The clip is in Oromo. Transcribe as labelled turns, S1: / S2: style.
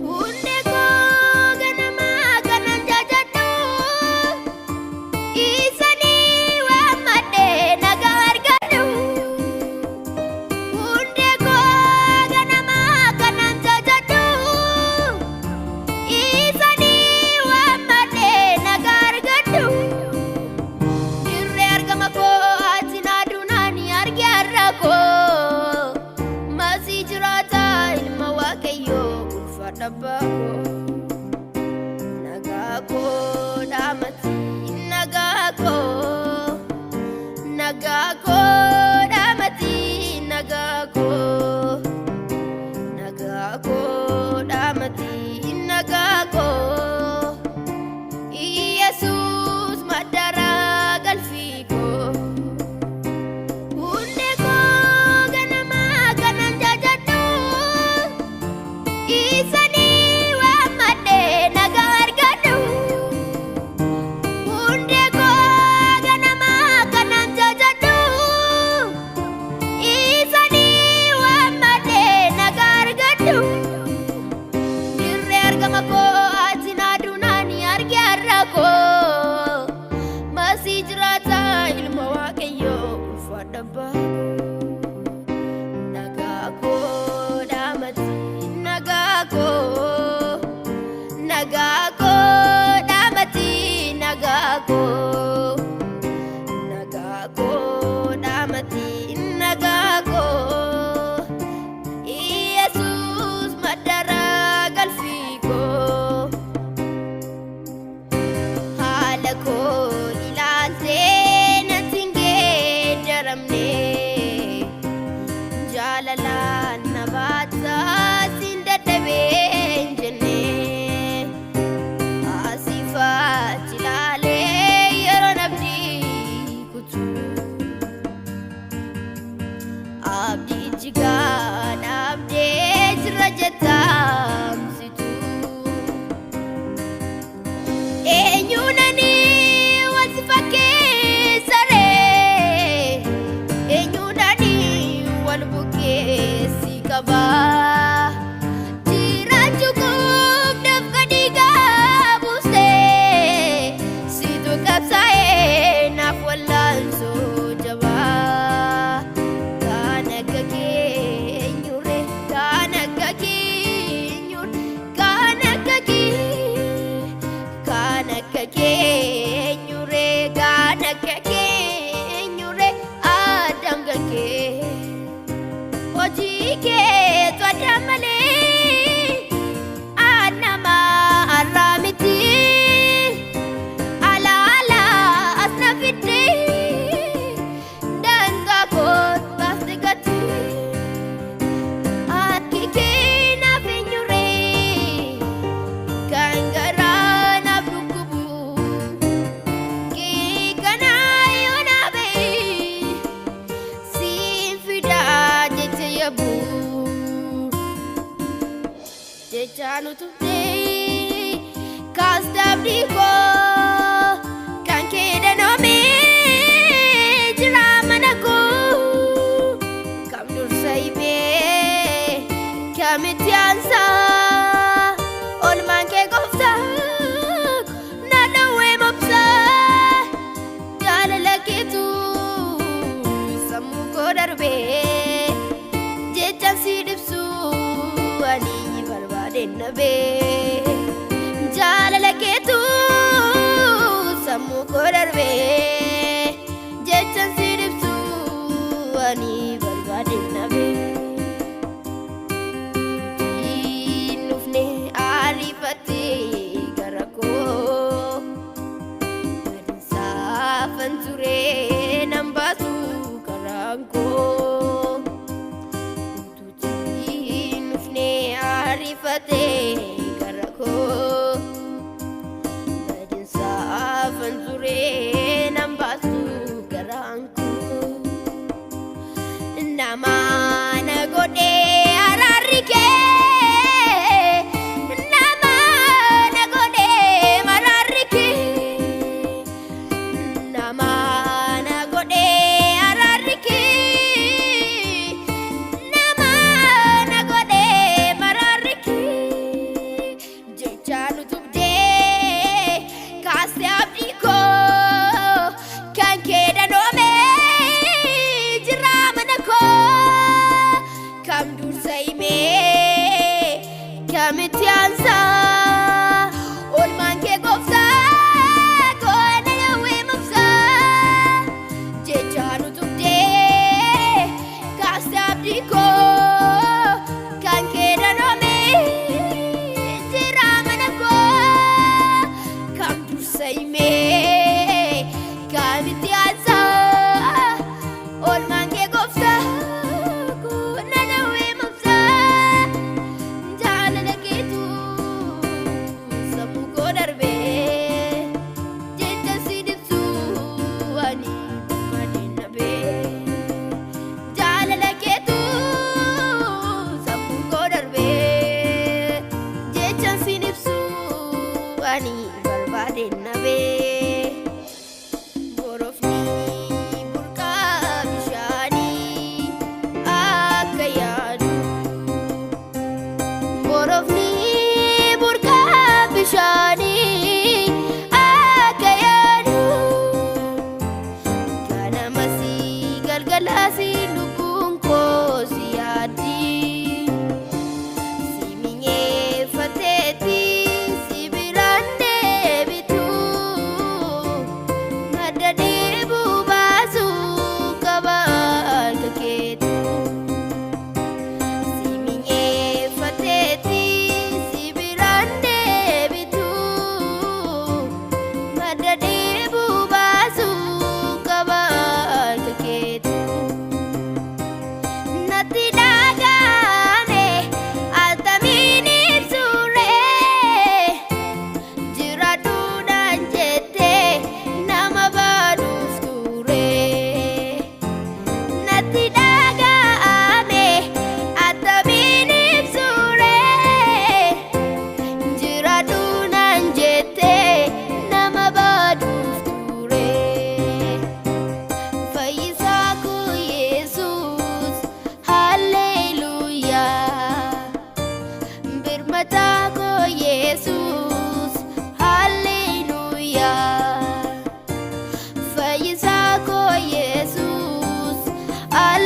S1: Hundee koo ganamaa kanan jajadhu isanii waammadhee nagaa argadhu. Hundee koo ganamaa kanan jajadhu isanii waammadhee nagaa argadhu. Dirree argama koo ati naaduunaan arge har'a koo masii jiraata ilma waaqayyoo ulfaadha abbaa koo. Nagaa koo dhaamati nagaa koo nagaa koo dhaamati nagaa koo nagaa koo dhaamati nagaa koo Iyesuus maddaraa galfii koo. Hundee koo ganamaa kanan jajadhu isanii waammadhee nagaa argadhu. Hundee koo ganamaa kanan jajadhu isanii waammadhee nagaa argadhu. Dirree argama koo ati naaduunaan arge har'a koo masii jiraata ilma waaqayyoo ulfaadha abbaa koo. Nagaa koo dhaamati nagaa koo nagaa koo dhaamati nagaa koo nagaa koo dhaamati nagaa koo Iyesuus maddaraa galfii koo. Haala koo ilaaltee natti hin geeddaramne jaalalaan na baataa siin dadhabee hin jenne asiifachi ilaalee yeroon abdii kutu abdichi gaadhaabdee jira jettaamsitu. Eenyuunani wal si fakkeessaree? Eenyuunani wal bukkeessi qabaa? Jiraachuu koof dafqa dhiigaa buustee situ qabsaa'ee naaf wallaansoo jabaa. Kan akka keenyure, kan akka keenyure, kan akka kee. Kan akka keenyure, kan akka keenyure, addaan galkee. Hojii keetu adda malee, annama har'aa miti. Alaala as na fidee, dangaa koo baastee gati. Harki kee naaf eenyure, kan garaa naaf dhukkubu. Kee kanaa yoo naa ba'e, siin fidaa jecha yabu. Jecha nu tuftee kaastabdii koo kan kee danoomee jira mana koo. Kam dursa himee kamitti aansaa olmaan kee gooftaa na dhowwee mobsaa jaalala keetu sammuu koo darbee jechaan si dhibsu ani barbaadeen nabee jaalala keetu sammuu koo darbee jechaan si dhibsu ani barbaadeen nabee. Hin dhufne ariifatee gara koo saafan ture nan baasu karaan koo. Utuutiin dhufne ariifatee gara koo saafan ture nan baasu karaan koo. Galgalaasi lubbuun koo si yaaddi. Si minyeeffateeti si biraan deebitu. Madda dhiibuu baasuu qaba harka keetu. Si minyeeffateeti si biraan deebitu. Madda dhiibuu baasuu qaba harka keetu. Natti dhaga'ame attamiin ibsuree jiraadhuudhaan jettee nama baaduuf ture. Natti dhaga'ame attamiin ibsuree jiraadhuudhaan jettee nama baaduuf ture. Fayyisaa koo Yesuus, haalleluuyaa. Birmataa koo Yesuus, haalleluuyaa. Fayyisaa koo Yesuus, haalleluuyaa.